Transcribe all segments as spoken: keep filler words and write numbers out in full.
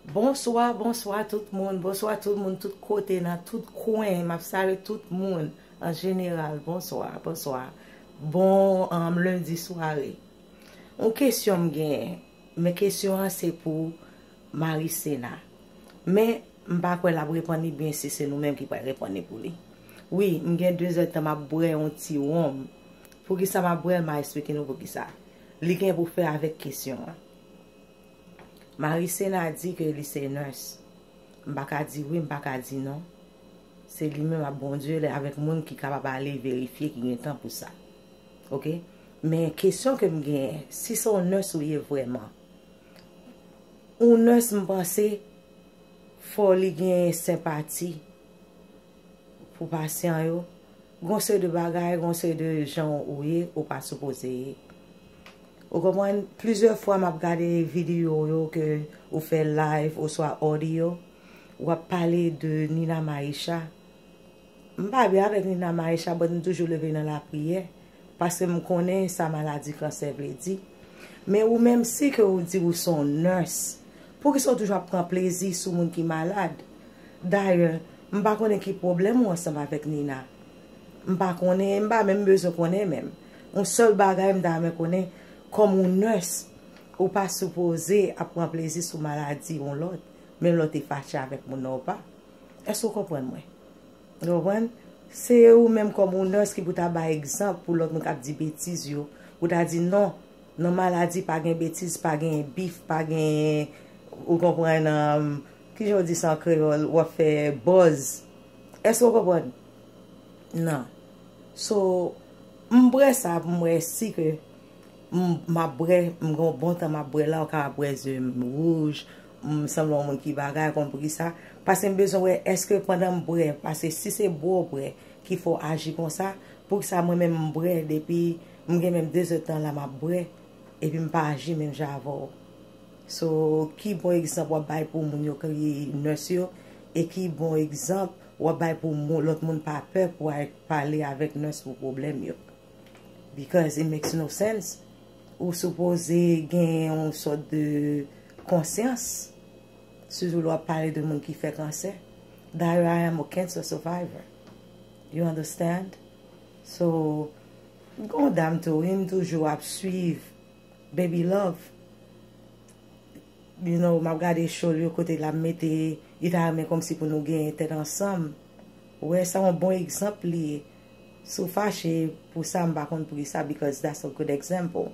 Bonswa, bonswa tout moun, bonswa tout moun, tout kote, nan tout kwen. M ap salye tout moun an jeneral. Bonswa, bonswa. Bon, um, lendi sware. Yon kesyon m genyen, men kesyon an se pou Marisena. Men, m pa kwè l ap reponn li byen si se nou menm ki pral reponn li pou li. Wi, m gen de zè tan m ap bwè yon ti wonm. Poukisa m ap bwè l, m a esplike nou poukisa. Li gen pou fè avèk kesyon an. Marisena di ke li se nurse. M pa ka di wi, m pa ka di non. Se li menm ak Bondye, lè avèk moun ki kapab ale verifye, ki gen tan pou sa. Oke? Men kesyon ke m genyen, si se yon nurse ou ye vrèman, yon nurse, m panse, fò li gen senpati pou pasyan yo. Gon seri de bagay, gon seri de jan ou ye, ou pa sipoze ye. Ou konprann? Plizyè fwa m ap gade videyo yo ke ou fè live oswa audio, w ap pale de Nina Maisha. M pa byen avèk Nina Maisha, but m toujou leve nan lapriyè, paske m konnen sa maladi kansè vle di. Men ou menm, si ke ou di ou se yon nurse, poukisa ou toujou ap pran plezi sou moun ki malad? Dayè, m pa konnen ki pwoblèm ou ansanm avèk Nina. M pa konnen, m pa menm bezwen konnen menm. Yon sèl bagay m ta renmen konnen, kòm yon nurse, ou pa sipoze ap pran plezi sou maladi yon lòt, menm lè w te fache avèk moun nan ou pa. Èske w konprann mwen? Ou konprann? Se ou menm kòm yon nurse ki pou ta bay egzanp pou lòt moun k ap di betiz yo. Pou ta di non, nan maladi pa gen betiz, pa gen bif, pa gen, ou konprann, um, kijan w di sa an kreyòl, w ap fè buzz. Èske w konprann? Non. So, m bwè sa pou m wè si ke m, m ap bwè, m gen yon bon tan m ap bwè la, ou ka ap wè zye m wouj, m sanble yon moun ki bagay, konn poukisa. Paske m bezwen wè èske pandan m bwè, paske si se bwè w bwè ki fè w aji konsa, poukisa mwen menm m bwè depi m gen menm de zè tan la m ap bwè, epi m pa aji menm jan avè w. So, ki bon egzanp w ap bay pou moun yo ki nurse yo, e ki bon egzanp w ap bay pou moun, lòt moun pa pè pou al pale avèk nurse pou pwoblèm yo? Because it makes no sense. Ou sipoze gen yon sòt de konsyans, sitou lè w ap pale de moun ki fè kansè. Dayè, I am a cancer survivor. You understand? So, m gon dam tou, wi, m toujou ap swiv Baby Love. You know, m ap gade show l yo kote l ap mete, li ta renmen kòmsi pou nou genyen tèt ansanm. Ou wè, sa yon bon egzanp li ye. Si w fache pou sa, m pa konn poukisa, because that's a good example.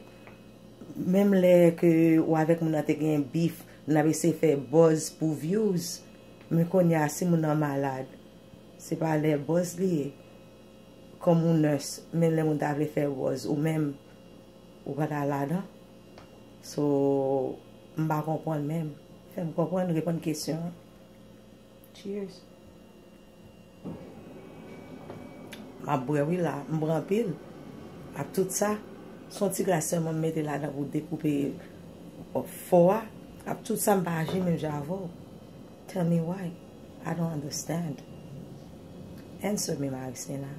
Menm lè ke ou avèk moun nan te gen bif, n ap eseye fè buzz pou views, men kounye a, si moun nan malad, se pa lè buzz li ye. Kòm yon nurse, menm lè moun ta vle fè buzz, ou menm, ou pa ta ladan. So, m pa konprann menm. Fè m konprann, reponn kesyon an. Cheers. M ap bwè wi la, m bwè anpil. Ak tout sa, se yon ti gras sèlman m mete ladan pou dekoupe fò a. Ak tout sa, m pa aji menm jan avè w. Tell me why. I don't understand. Answer me, Marisena.